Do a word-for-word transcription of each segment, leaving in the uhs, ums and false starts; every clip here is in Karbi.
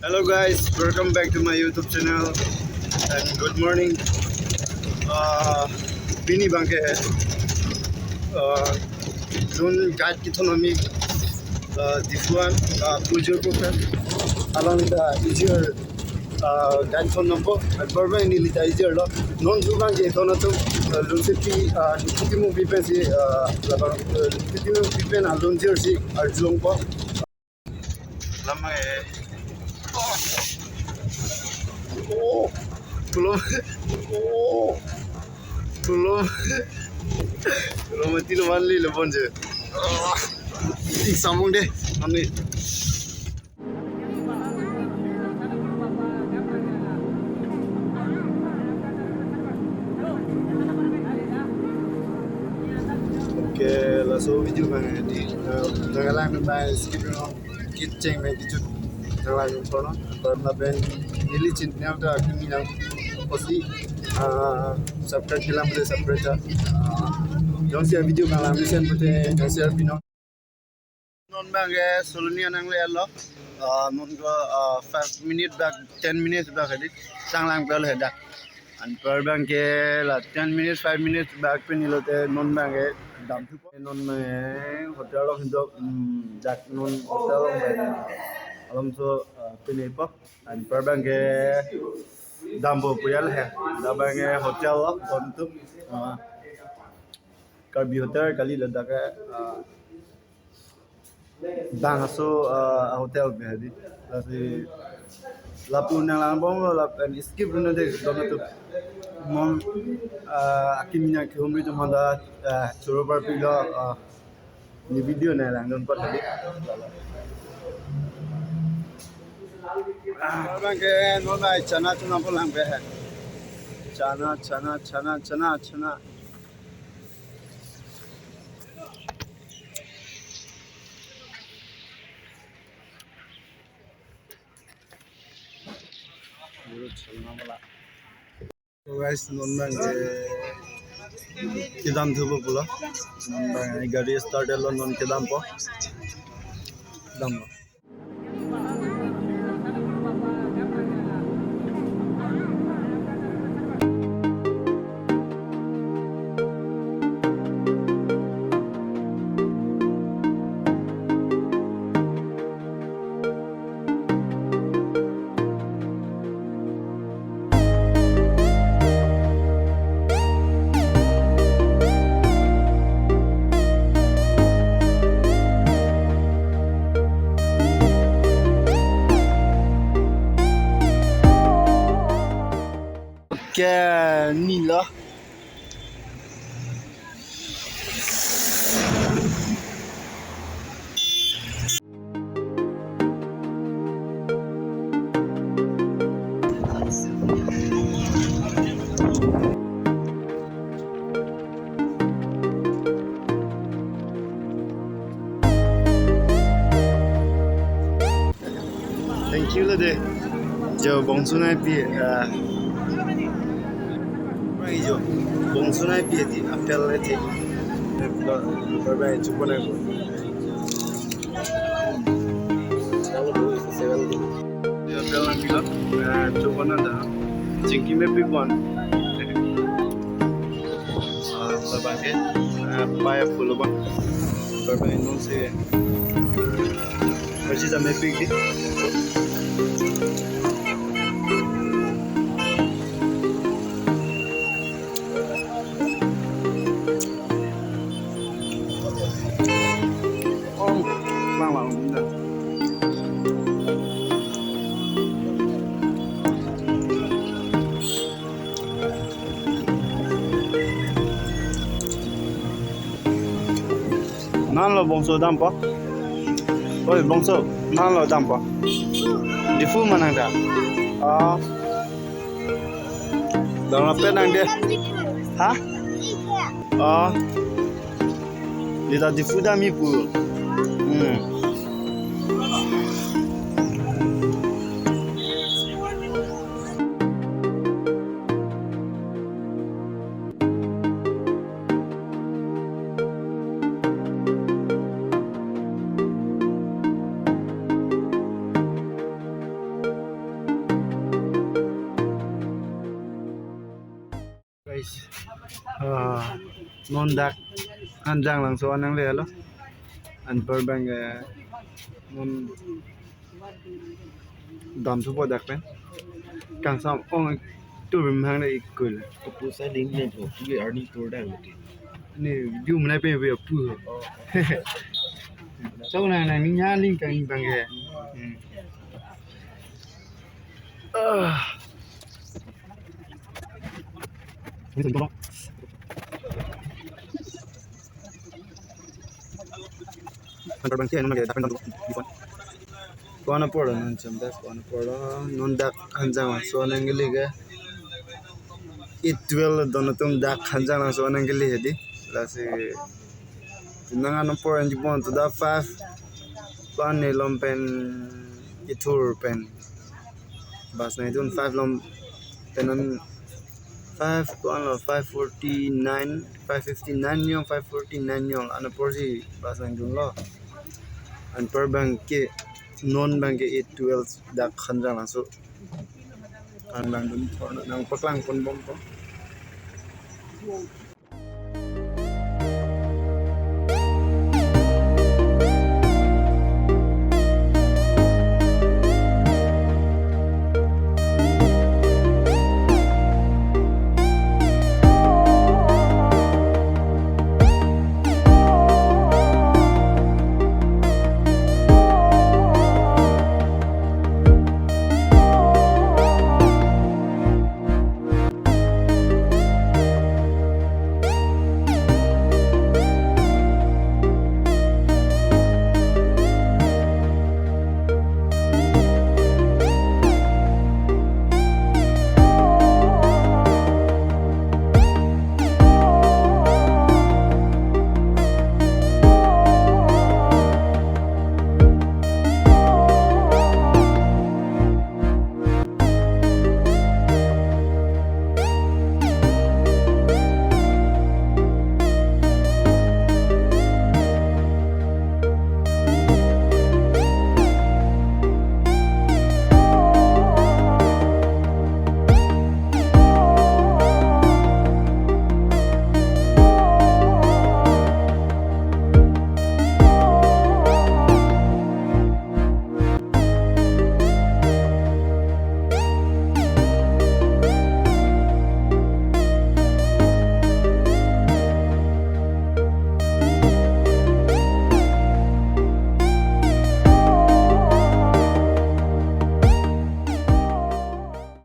Hello guys, welcome back to my YouTube channel and good morning. Uh, pini abangke, uh, non guide kethon ami, uh, Diphu an, uh, Pujur Pukra along ta ejir, uh, guide thon nangpo, and Parbang neli ta ejirlo. Non abangke thon atum, uh, lun safety, uh, safety mo pi pensi, uh, labang, uh, safety mo pi pen alun jirsi arjulongpo. Lama eh. Oh. Belum. Oh. Belum. Belum mati lo manli lo bonje. Tik samung deh. Ani. Okay, laso video abang di, eh, nanglang abang skip no. Kecheng abang kejut nanglang porno. Porno abang neli channel ta kimi nang posi, ah, subscribe kelang pute subscribe ta. Ah, jongsi video nanglang mesen pute jongsi share pinon. Non abangke Soloni anang le alo. Ah, non ko, ah, five minute bak, ten minutes bak hedi. Sanglang pel hedak. Anpar abangke la ten minutes, five minutes bak pini lote non abangke damthupo. Non abangke hotel along hindo, hmm, jak non hotel along abang. Alomso, ah, pinipo. Anpar abangke dampo pu ya le he. Dak abangke hotel lo, damthup. Ah, Karbi Hotel kali ladak ke, ah, bang aso, ah, hotel abang hedi. Lasi lapu nanglang bom lo lap and skip no de dong tu. Mon, ah, akimi nang kehumri tu manda, ah, choro parpik lo, ah, ne video nanglang non pat hedi. Ah, abangke non ai chana chana polang be he. Chana, chana, chana, chana, chana. So guys, non abangke kedamthupo pulo. Non abang gari start lo, non kedampo. Damlo. Ke nilo. Thank you lo de. Jo bongso nangpi, ah, jo bongso nangpi ati apple ati. Bye bye, chupo nang. Apple nangpi lo, ah, chupo nang da. Chingki mepik bon. Ah, labangke, ah, paya pulo abang. Labang non si. Versi sa mepik di. Oh, lang lang. Nanglo bongso dampo? Oi, bongso, nanglo dampo? Diphu ma nang ta? Oh. Dong lapen nang de. Ha? Oh. Dita Diphu damji pu. Hmm. Dak Hanjanglangso an nanglelo. Anpar abang, eh, non damthupo dak pen. Kangsam ong tu bim hang le ikul. Kapu sa link le tho, tu arni tour dang le. Ne ju menai pe pe pu. Chong nang nang ning ha link kang bang ke. Hmm. Ah. Anpar abang ke non lake dak pen dam bifon. Ko-an apor non cham dak, ko-an apor non dak Hanjanglangso an nangkele ke. Eight twelve don atum dak Hanjanglangso an nangkele hedi. Lasi nang an apor anji bon to da five. Ko-an ne lom pen ithur pen bus nangdun five lom pen an five ko-an lo, five forty-nine, five fifty-nine yong, five forty-nine yong an apor si bus nangdunlo. Anpar abang ke non abang ke eight twelve dak Hanjanglangso an nangdun apor nangpaklang ponbompo.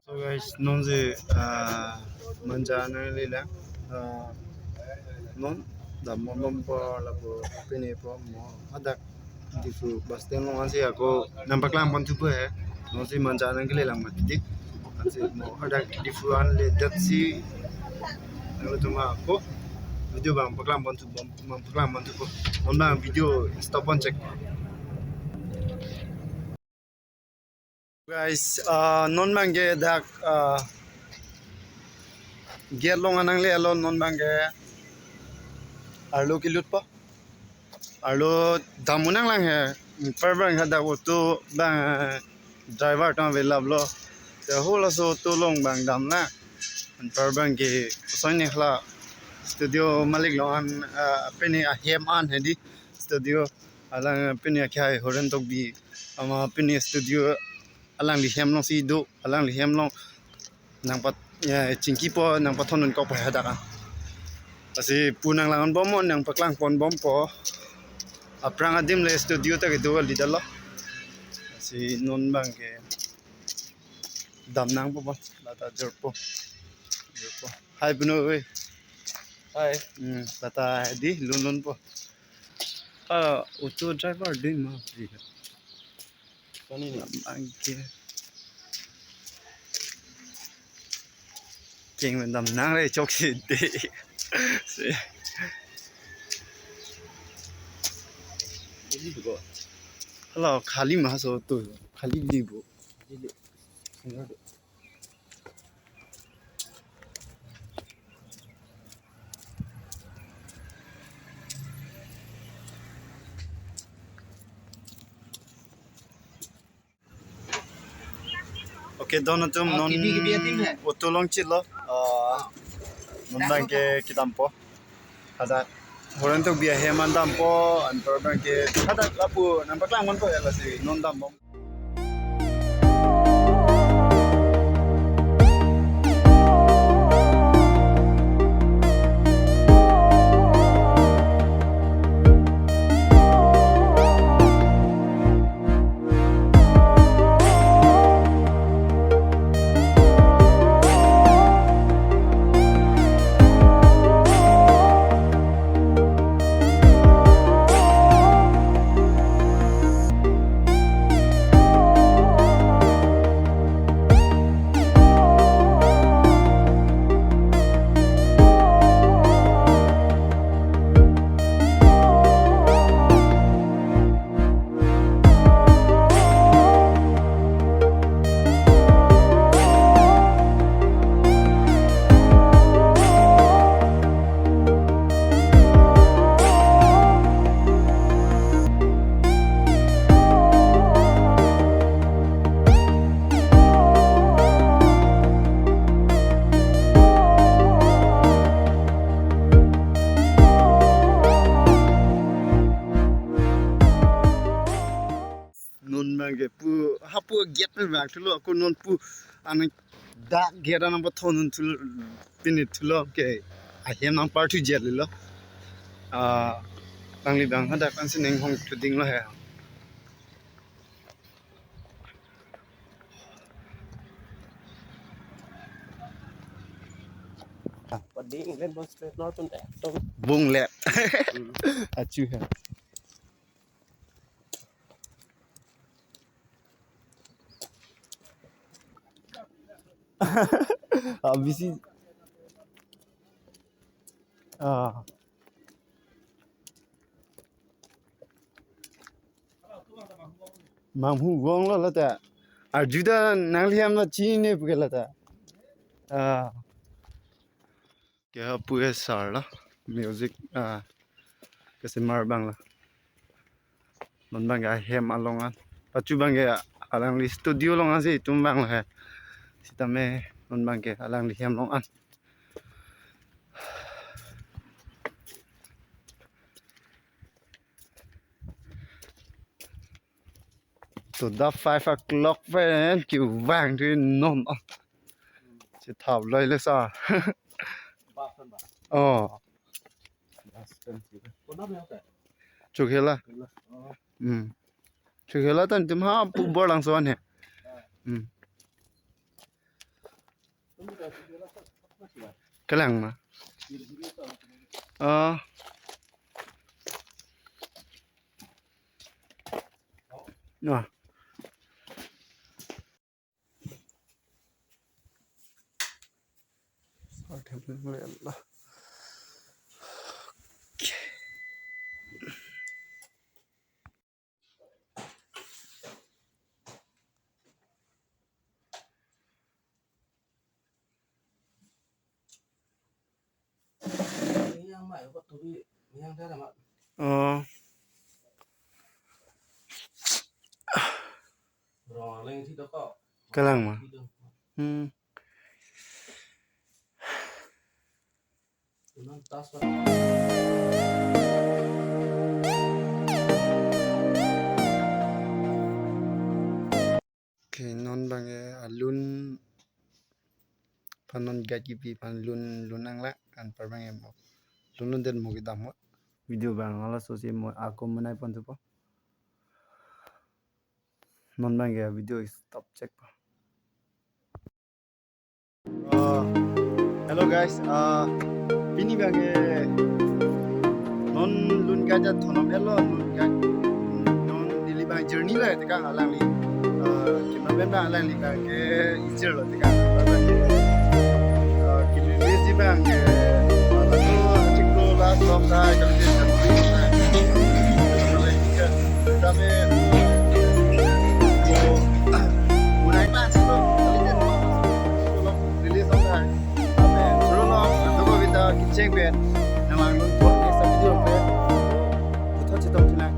So guys, non si, ah, Manja nanglelang, ah, non dam mo lom po lapu pini po mo hadak Diphu bus stand along ansi ako nangpaklang ponthupo he. Non si Manja nangkelelang mati di. Ansi mo hadak Diphu an le dat si nanglo tuma ako video abang paklang ponthu, abang paklang ponthupo. Non abang video stop pon chek. Guys, ah, non abang ke dak, ah, gate along an nanglelo, non abang ke arlo kelutpo. Arlo dam-un nanglang he. Anpar abang hadak auto abang, eh, driver ta velaplo. Te halaso auto along abang damnang. Anpar abang ke kosonne hala studio malik along an, ah, pini ahem an hedi studio. Alang pini akhai Horen Tokbi ama pini studio alangli hem along si do, alangli hem along nangpat, eh, chingkipo, nangpathondun kok pai hadak an. Lasi pu nanglang bomnon, nangpaklang ponbompo. Aphrang adim le studio ta kedo kali detlo. Lasi non abang ke damnangpo po, lata jorpo. Jorpo. Hi, Bino, oi. Hi. Hmm, lata di lunlunpo. Ah, auto driver di ma, di. Pani ni. Abang ke. Keng men damnang re chok si de. Si. Hello, khali ma so to. Khali di bo. Okay, don atum, non auto along chitlo. Ah, non abang ke kedampo. Hadak Horentokbi ahem an dampo, anparke hadak lapu nangpaklang ponpo ya, lasi non dambom. Non abangke pu, hapu gate pen vangthulo, ako non pu an dak gate an nangpathon thunthu, pini thulo ke ahem nangparthu jelo. Ah, alangli abang hadak ansi ning hongthu dinglo he. Pading len bos le norton eh. Bung le. Hmm. Achu he. Ah, bisi. Ah. Manghu vonglo lata. Arjuta nanglihem la chini puke lata. Ah. Ke hapu ke sar la. Music, ah, kesemar abang la. Non abangke ahem along an. Pachu abangke alangli studio along ansi itum vanglo he. Sitame non abangke alangli hem along an. To da five o'clock pen kevang tu non. Chethap loi le sa. Oh. Chokhe la. Hmm. Chokhe la tan itum hapu bor langso an he. Hmm. Kelang ma. Ah. Nah. Yang mai ko turi yang dara ma. Oh. Rong leng thi do ko. Kelang ma. Thi do. Hmm. Unan tas pa. Okay, non abangke alun aphan, non guide kipi aphan lun lun nanglang, anpar abangke mo lun lun det mo kedam mo. Video abang halaso si mo ako menai pon thupo. Non abangke video stop chek po. Uh, hello guys, uh, pini abangke non lun guide ta thonom etlo, non guide, non neli abang journey lo tekang alangli, uh, kima ben abang alangli abangke ijir lo tekang, uh, kili lesi abangke, uh, laso chiklo last long time kali. Tapi, oh, mulai kelas lo, kali release on time. Amen. Choro lo, nangtum ko kita kecheng pen. Nang lang lun pon ke sa video pen. Puthot chetong chenang.